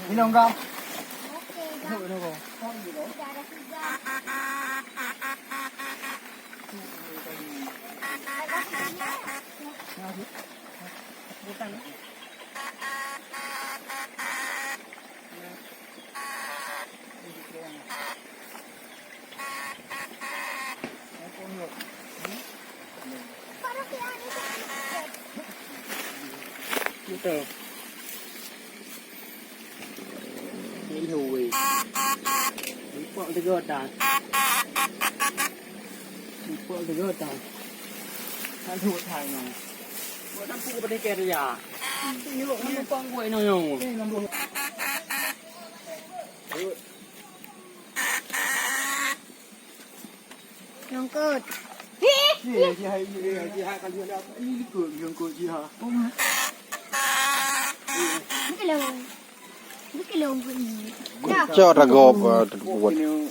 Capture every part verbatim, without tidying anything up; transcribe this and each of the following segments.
Minum kau. Betul. Ini hui. Empuk tiga tan. Empuk tiga tan. Satu tan nyoe. Buat sampuk pada ikan dia. Tengok, nampak kuat nyoe. Lungkot. Ni, jihad, jihad, jihad, kalau ada apa, ni ikut lungkot jihad. Bukan lungkot. Bukan lungkot ni. Cok dah gop, ah, terbuat. Ini,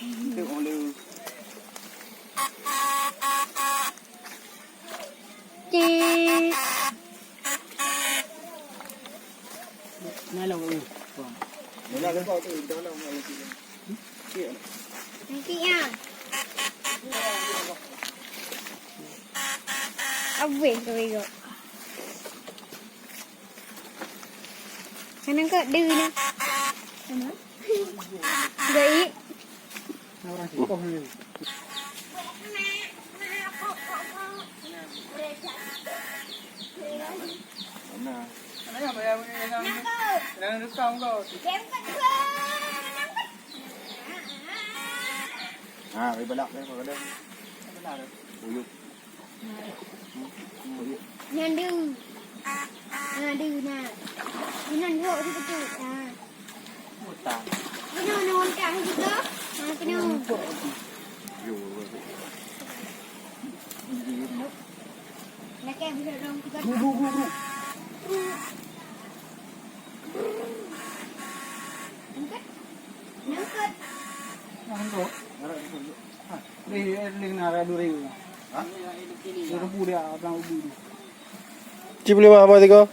ini orang lu. Cik. Nah, lo, eh. Nanti ya. Abis tu, Igo. Sana kau dulu ni. Sama. Baik. Ha, beri balak, beri balak. Uyup. Nyan deuh. Na deuh na. Inan hok sibeutôi. Ha. Utang. Kena na utang juga. Ha, kena. Lakèe bisa dong kita. Angkat. Angkat. Angkat. Lé, lé na dua ribu. Ha? Dua ribu dia abang ubi tu. Cip lima apa tiga?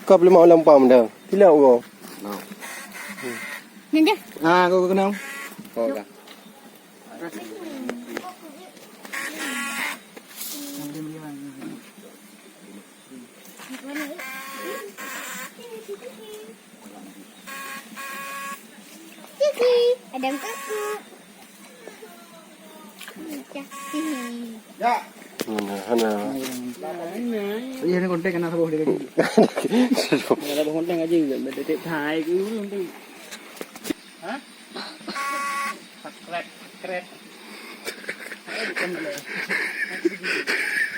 Kap lima ulang pam dah. Tidak kau. Nah. Ni je. Ah, kau kenal? Kau dah. Cici, ada kakak. Cici. Ya. Mana, mana? Iya, ini konten kena saboh dia. Ada konten aja juga, berdetik thai ke dulu nanti. Hah? Subscribe, subscribe. Ayo, bukan boleh.